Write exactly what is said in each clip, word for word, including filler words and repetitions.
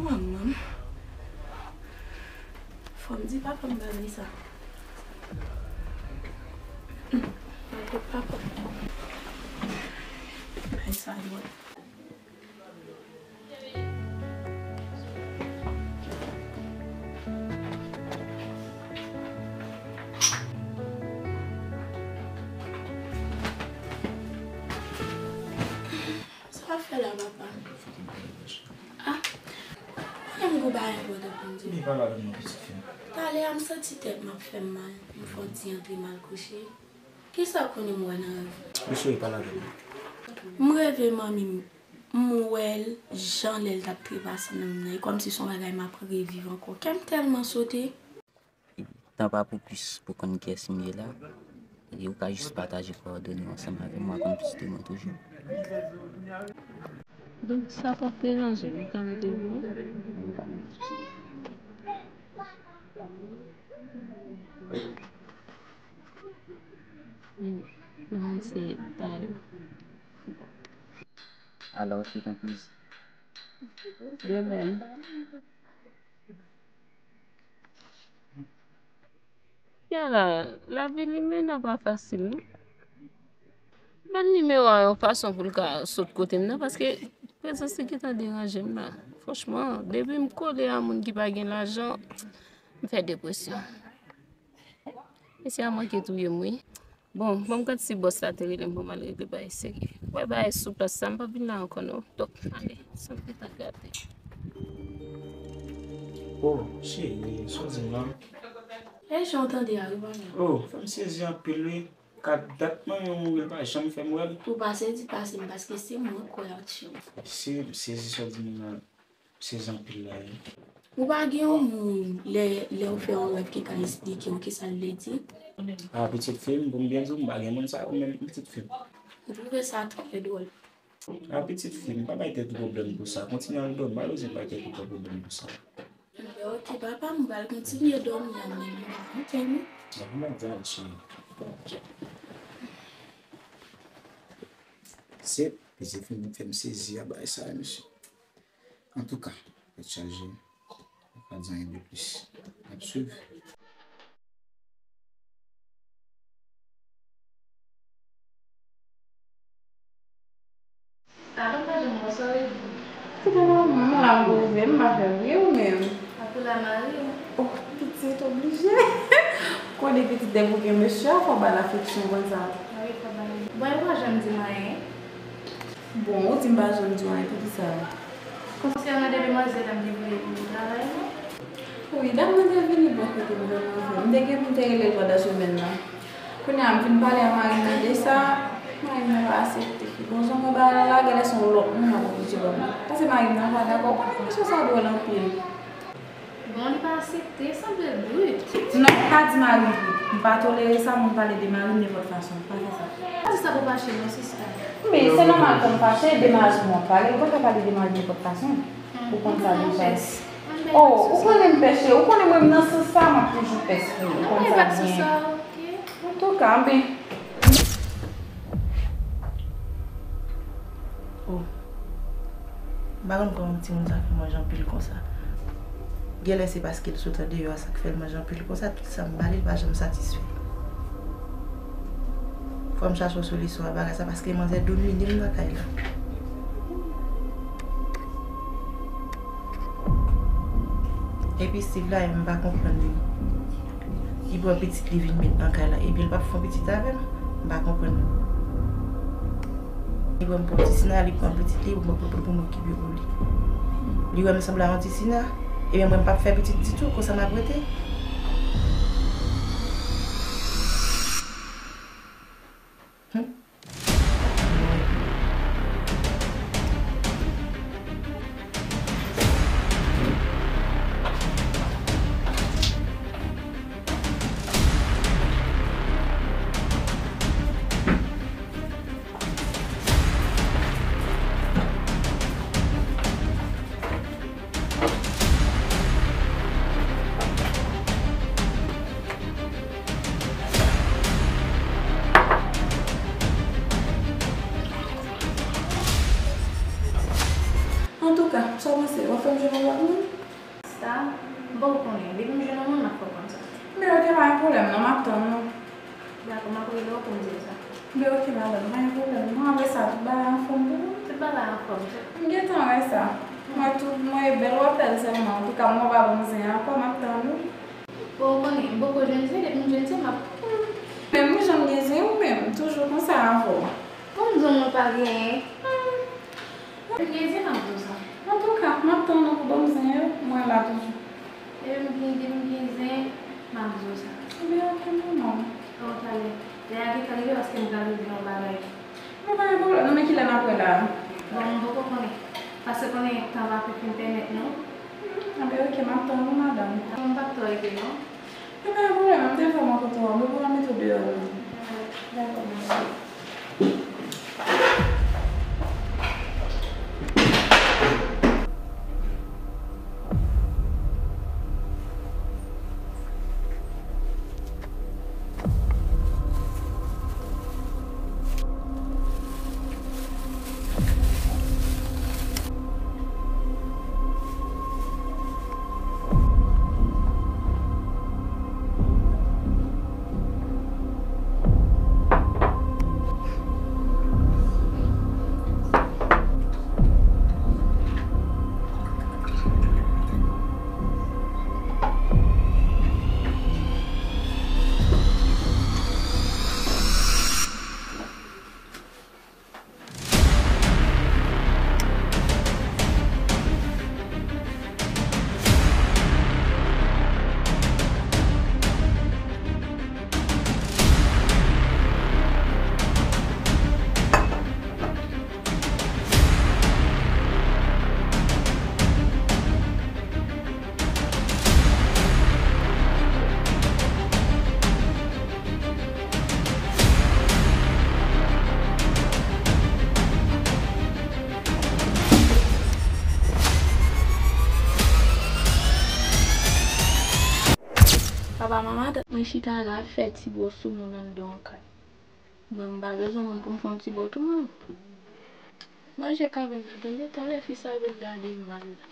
Manman. Fò m di papa m bagay sa. Mwen kot papa. Bagay sa dwòl. Sa w ap fè la, papa? Ah, mwen menm gwo bagay enpòtan pou m di w. Bebe, pale avè m non, pitit fi m. Talè a m santi tèt m ap fè m mal, m fè yon ti antre m al kouche. Kisa w konnen m wè nan rèv? Mesye, pale avè m. M reve manmi m, m wè l jan lè l t ap trepase nan menm nan. E kòmsi se yon bagay m ap reviv ankò. Kè m tèlman sote. Tan pa pwopis pou konn kiyès m ye la. E ou ka jis pataje kowòdone w ansanm avè m, w a konn plis de mwen toujou. Donk, sa p ap deranje m, ou ka mete vre? Hmm, nan se ta yo. Alò, se yon plezi. De menm. Yala, lavi limena pa fasil, non. Ban nimewo a yon fason pou l ka sot kote m nan, paske prezans li gentan deranje m la. Franchman, depi m kole a moun ki pa gen lajan, m fè depresyon. Mesye a manke touye m, wi. Bon, ban m gad si bòs la te rele m pou m al regle bagay serye. Wè bagay sou plas sa, m p ap vin la ankò, non. Donk, ale, sa m gentan gade. Oh, cheri, sa w di m la? E jan w tande a, wi, manman. Oh, fè m sezi anpil, wi. Kat dat manman mouri, l pa janm fè m wè l. Ou pa sezi pase m, paske se mwen k wè ak je w. Se, m sezi sa w di m nan. M sezi anpil la, wi. Ou pa gen yon moun, lè, lè w fè yon rèv ki ka esplike w kisa l vle di? A, pitit fi m, pou m byen di w, m pa gen moun sa yo menm, pitit fi m. Ou twouve sa trè dwòl. A, pitit fi m, pa bay tèt ou pwoblèm pou sa. Kontinye al dòmi, pa bezwen bay tèt ou twò pwoblèm pou sa. Enben, oke, papa, m pral kontinye dòmi an menm. Oke, non? A, m ap di al, cheri. Se, pitit fi m fè m sezi a bagay sa, mesye. Antouka, tèt chaje, m pa di anyen de plis. N ap swiv. Alo, madanm, bonswa, wi. Ti gason, m la, m poze, m pa fè vre, ou menm? Apou la, mari w. Oh, pitit, oblije. Konnen pitit, depi w gen mesye a, fò w ba l afeksyon konsa. A wi, fò w ba l. Bon, e ou pa janm di m anyen. Bon, ou di m pa janm di w anyen, poukisa? Konsènan de demwazèl la, m te voye pou travay la. Wi, dat mwen te vini bò kote m, vrèman vre. M te gen pou m te rele l pandan semèn nan. Kounye a, m vin pale a mari m nan de sa, mari m nan pa aksepte. Bon, jan mwen ba l la, genlè se yon lòt moun l ap oblije ban mwen. Paske mari m nan pa dakò, konnen mesye sa dwòl anpil. Bon, li pa aksepte, sanble l brit. Non, pa di mari m brit. M pa tolere sa, moun pale de mari m nenpòt fason. Pa fè sa. Pa di sa pou fache non, sista. Men, se nòmal pou m fache, de mari m w ap pale, ou pa ka pale de mari nenpòt fason. Ou konn sa deja. Oh, ou konnen m pès, ou konnen mwen nan sans sa, m ap toujou pès pou ou. Ou konn sa byen. Antouka, anben. Oh. M pa konn kòman timoun sa fè manje anpil konsa. Genlè se paske l sot andeyò a sa k fè l manje anpil konsa. Tout sa m ba li, li pa janm satisfè. Fò m chache yon solisyon a bagay sa, paske manzè domine m nan kay la. Epi Steve la, m pa konprann li. Li pran pitit li vin met nan kay la. Ebyen, li p ap fè yon pitit avè m? M pa konprann. Li pran m pou yon ti sina, li pran pitit li pou mwen, pou, pou, pou m okipe pou li. Li wè m sanble a yon ti sina. Ebyen, mwen, m p ap fè pitit ditou, konsa m ap rete. Hmm. Antouka, sa w panse? W ap fè m jwenn yon lòt moun? Sa, m poko konnen. Depi m jwenn yon moun, m ap fè w konn sa. Men ok, pa gen pwoblèm non, m ap tann ou. Dakò, m ap rele w pou m di w sa. Men ok, madanm, pa gen pwoblèm non. Apre sa, tout bagay anfòm pou ou? Tout bagay anfòm, tou. M gentan wè sa. M wè tout, m wè bèl w ap fè l sèlman. Antouka, m wè w pa ban m zen ankò, m ap tann ou. Bon, ou konnen, m poko jwenn zen, depi m jwenn zen, m ap. Hmm. Men m janm gen zen ou menm, toujou konsa avè w. Bon, m di w mwen pa genyen. Hmm. Lè m gen zen, m ap di w sa. Antouka, m ap tann ou pou ban m zen yo, mwen la toujou. Depi m gen, depi m gen zen, m ap di w sa. Ebyen, ok, manman. Bon, talè. Lè a gentan rive, paske m pral regle yon bagay. Men pa gen pwoblèm, non, men kilè n ap wè la a? Bon, m poko konnen. Paske konnen tan pa fin pèmèt nou. Hmm, anben, ok, m ap tann ou, madanm. Bon, m p ap twò rete, non. Men pa gen pwoblèm, m te fè w rankontre w, mwen pou mete w deyò, non. Dakò, madanm. Papa, manman, tank mwen chita la ap fè ti bo sou moun anndan yon kay. Mwen, m pa bezwen moun pou m fè yon ti bo tou, non. Manje ka vin, tande, talè fi sa vin gade m mal la.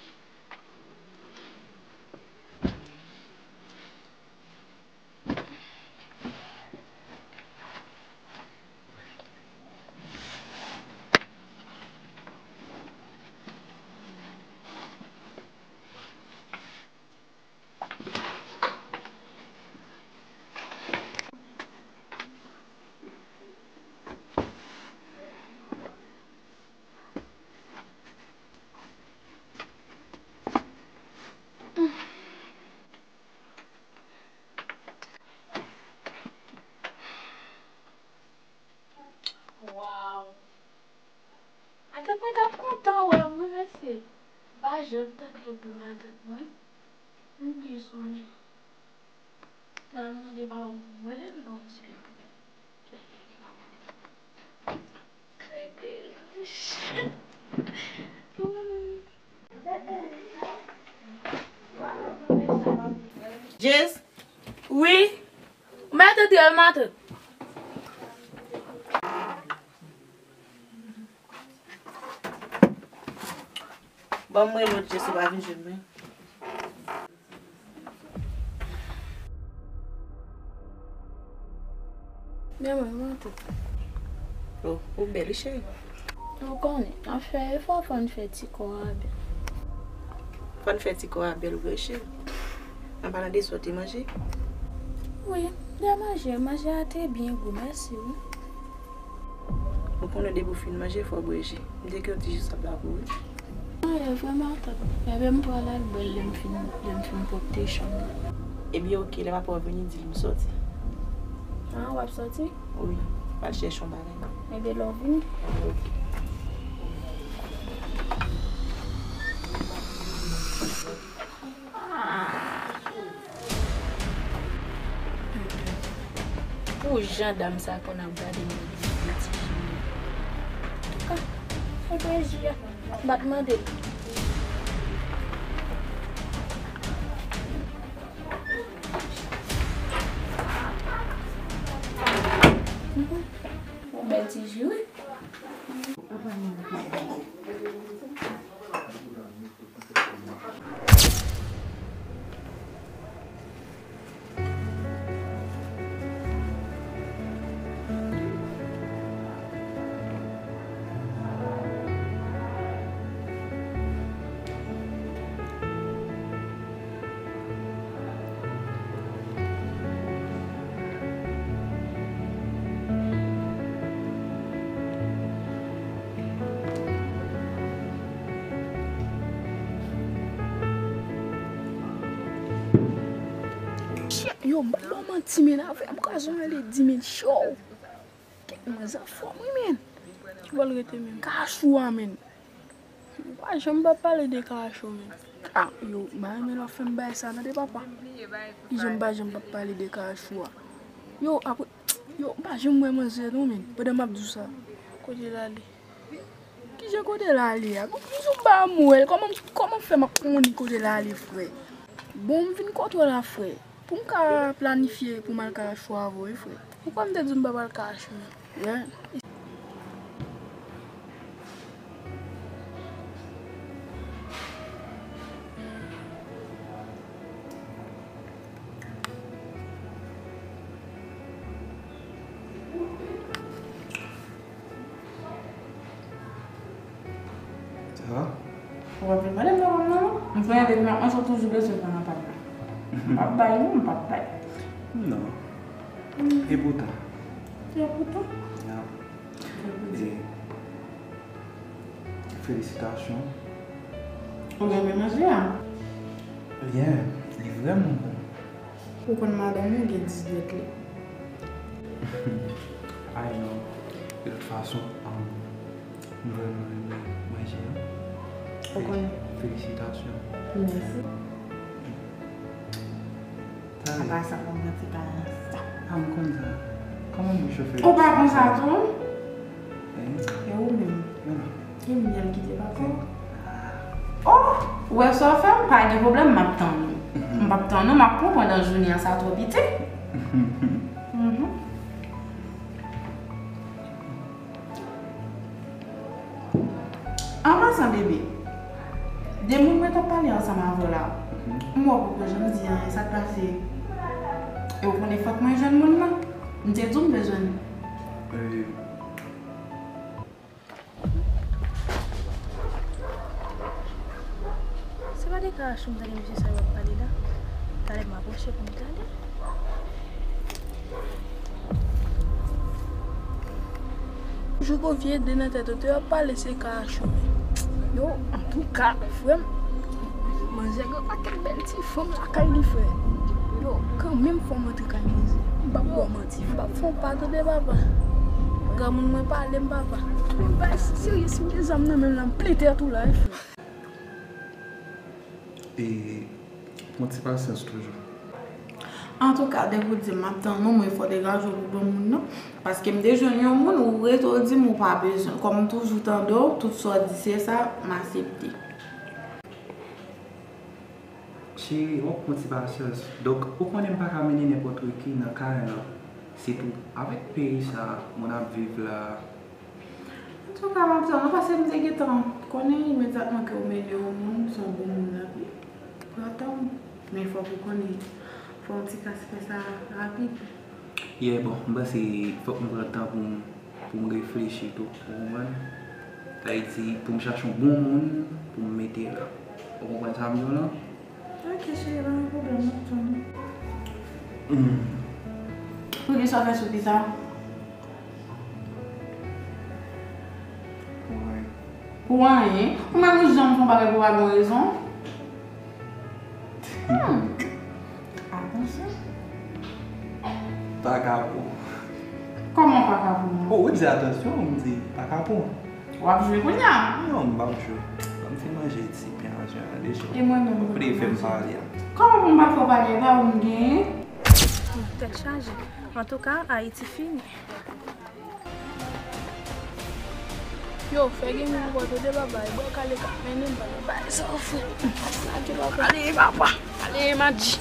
Waw! Matant mwen t ap kontan wè m wi, mesye. M pa janm tande l pou matant mwen. M byen sonje. Nan mande pa w mwen non, se. Jess, wi. Ou mèt antre, matant. Ban m rele w, Jess, ou pa vin jwenn mwen. Men mwen, mwen tou. Oh, ou bèl, wi, cheri. Ou konnen, n ap fè efò, fò n fè ti kò a bèl. Fò n fè ti kò a bèl vre, cheri. An palan de sa, w te manje? Wi, m te manje. Manje a te byen gou, mèsi, wi. Ou konnen depi w fin manje, fò w bwè ji. M te gen yon ti ji sab la pou ou, wi. Anyen, vrèman, matant. Ebyen, m pral al bwè l lè m fin, lè m fin pwòpte chanm nan. Ebyen, oke, lè papa w vini, di l m sòti. Ah, w ap sòti? Wi, m al chèche yon bagay. Ebyen, lè w vini. Oke. Pou jan dam sa konn ap gade m nan ti ji. Antouka, se bwè ji a. M pa t mande l. Mhm. Yon bèl ti ji, wi. Apa mwen. Mwen, Bon, m pa ba w manti, men, avè m kraze yon ledi, men, cho. Kèk manzè fò, wi, men. Ki bò l rete, men? Kachou a, men. M pa janm p ap pale de Kachou, men. Ah, yo, m pa renmen lè w fè m bagay sa, tande, papa. Kijan m pa janm p ap pale de Kachou a? Yo, apre, yo, m pa janm wè manzè, non, men. Pandan m ap di w sa, kote l ale? Kijan kote l ale a? Bon, m sou ba m wè l. Kòman, kòman fè m ap konnen kote l ale, frè? Bon, m vin kote w la, frè. Pou m ka planifye pou m al Kachou avè w, wi, frè. Ou kwè m te di w m p ap al Kachou, non? Yeah. Sa va? Ou pa vin mande m nan kòm nan, non? M fè yon vin, mwen sot toujou bezwen pran nan pap la. M p ap bay, non, m p ap bay. Non. E poutan? E poutan? Ya. E, felisitasyon. Ou renmen manje a? Yeah, li vrèman bon. Ou konn madanm ou gen dizdwèt li. I know. De tout fason, um, m vrèman renmen manje a. Ou konnen. Felisitasyon. Mèsi. Apa sa, m santi pa sa. Ah, m konn sa. Kòman bouch ou fè? Ou pa konn sa tou? Hein? E ou menm? Voilà. Gen myèl ki te pa fè. Oh! Ou wè sa w fè m? Pa gen pwoblèm, m ap tann ou. Mhm. M p ap tann ou, m ap pran pandan jounen an, sa twò piti. Mhm. An pasan, bebe, de moun mwen t ap pale ansanm avè w la, mhm, m wè w poko janm di anyen, sa k pase? E w konnen fòk mwen jwenn moun nan? M te di w m bezwen l. Euh, Se pa de Kachou m tande mesye sa yo ap pale la. Talè m apwoche pou m tande. Jou konfye de nan tèt ou te ap pale se Kachou. Yo, antouka, frè m, manzè gen pakèt bèl ti fanm lakay li, frè. Yo, kanmenm fò m antre kay manzè. M p ap ba w manti. M p ap fè w pa tande, papa. Granmoun mwen pale m, papa. Men bay serye, si m gen zam nan men m la, m plen tèt ou la, wi, frè. E pran ti pasyans toujou. Antouka, dèk ou di m, m ap tann ou, mwen fò degaje w pou granmoun nan. Paske m te jwenn yon moun, ou rete w di m ou pa bezwen l. Kòm m toujou tande w, tout sa w di se sa, m asepte. Cheri, w ap pran ti pasyans. Donk, ou konnen m pa ka mennen nenpòt ki nan kay lan. Sitou avèk peyi sa moun ap viv la. Antouka, m ap tann ou, paske m te gentan konnen imedyatman ke w mennen yon moun, se yon bon moun l ap ye. W ap tann ou. Men fòk ou konnen, fò yon ti kas fè sa rapid. Yeah, bon, m panse fòk m pran tan pou m pou m reflechi tou, ou konprann? Sa vle di, pou m chache yon bon moun pou m mete la. Ou konprann sa m di w lan? Ok, cheri, pa gen pwoblèm, m ap tann ou. Hmm. Poukisa w fè sou pita? Pou anyen. Pou anyen? Ou menm ou janm fè yon bagay pou pa gen rezon? Hmm. Atansyon. Pa ka pou. Kòman pa ka pou mwen? Oh, ou di atansyon, m di pa ka pou. W ap jwe kounye a? Non, m p ap jwe. Ban m fin manje ti pen an, jan de chan. E mwen menm, ou plede fè m pale a. Kòman pou m pa fè w pale, e pa ou m genyen? Tèt chaje. Antouka, Ayiti fini. Yo, fè gen moun pou tande papa, e bò kale k ap mennen m, papa, bay sa w fè. Lage papa. Ale, papa. Ale, Madji.